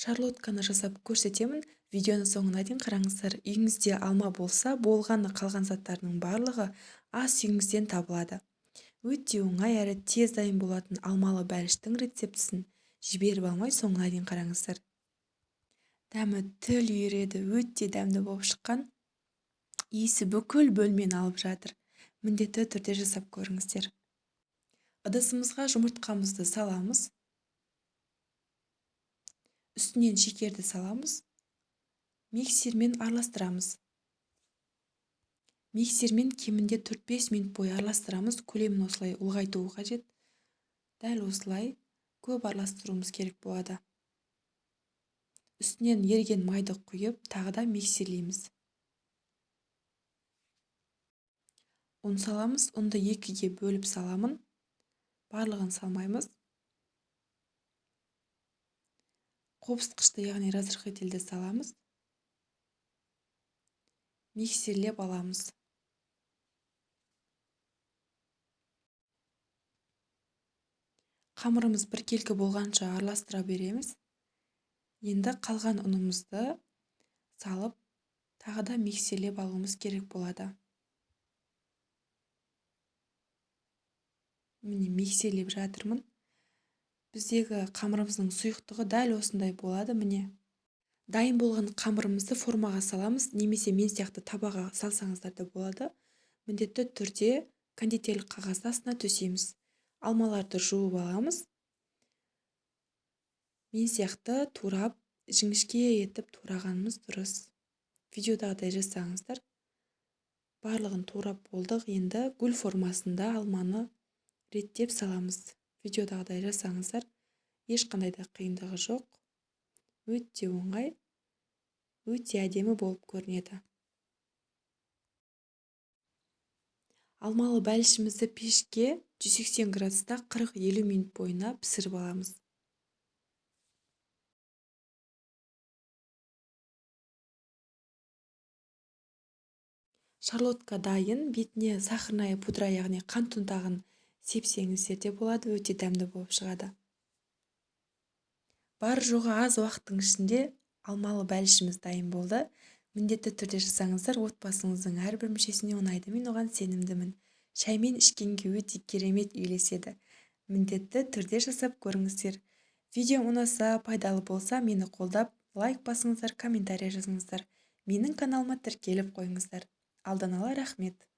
Шарлотканы жасап көрсетемін. Видеоны соңына дейін қараңыздар. Үйіңізде алма болса, болғаны қалған заттардың барлығы ас үйіңізден табылады. Өте оңай әрі тез дайын болатын алмалы бәліштің рецептісін жіберіп алмай соңына дейін қараңыздар. Дәмі тіл үйіреді, өте дәмді болып шыққан. Иісі бүкіл бөлмені алып жатыр. Міндетті түрде жасап көріңіздер. Ыдысымызға жұмыртқамызды саламыз. Үстінен шекерді саламыз. Миксермен араластырамыз. Миксермен кемінде 4-5 минут бойы араластырамыз. Көлемін осылай ұлғайту қажет. Дәл осылай көп араластыруымыз керек болады. Үстінен еріген майды құйып, тағы да миксерлейміз. Ұн саламыз. Ұнды 2-ге бөліп саламын. Барлығын салмаймыз. Қопсытқышты, яғни разрыхлительді саламыз. Миксерлеп аламыз. Қамырымыз біркелкі болғанша араластыра береміз. Енді қалған ұнымызды салып, тағы да миксерлеп алуымыз керек болады. Міне, миксерлеп жатырмын. Біздегі қамырымыздың сұйықтығы дәл осындай болады, міне. Дайын болған қамырымызды формаға саламыз, немесе мен сияқты табаға салсаңыздар да болады. Міндетті түрде кондитерлік қағазды астына төсейміз. Алмаларды жуып аламыз. Мен сияқты турап, жіңішке етіп турағанымыз дұрыс. Видеодағыдай жасаңыздар. Барлығын турап болдық. Енді гүл формасында алманы реттеп саламыз. Видеодағыдай жасаңыздар. Ешқандай да қиындығы жоқ. Өте оңай, өте әдемі болып көрінеді. Алмалы бәлішімізді пешке 180 градуста 40-50 минут бойына пісіріп аламыз. Шарлотка дайын, бетіне сахарная пудра, яғни қант ұнтағын сепсеңіздер де болады, өте дәмді болып шығады. Бар жоғы аз уақыттың ішінде алмалы бәлішіміз дайын болды. Міндетті түрде жасаңыздар, отбасыңыздың әрбір мүшесіне ұнайды, мен оған сенімдімін. Шаймен ішкенге өте керемет үйлеседі. Міндетті түрде жасап көріңіздер. Видеом ұнаса, пайдалы болса, мені қолдап, лайк басыңыздар, комментарий жазыңыздар. Менің каналыма тіркеліп қойыңыздар. Алдан ала рахмет.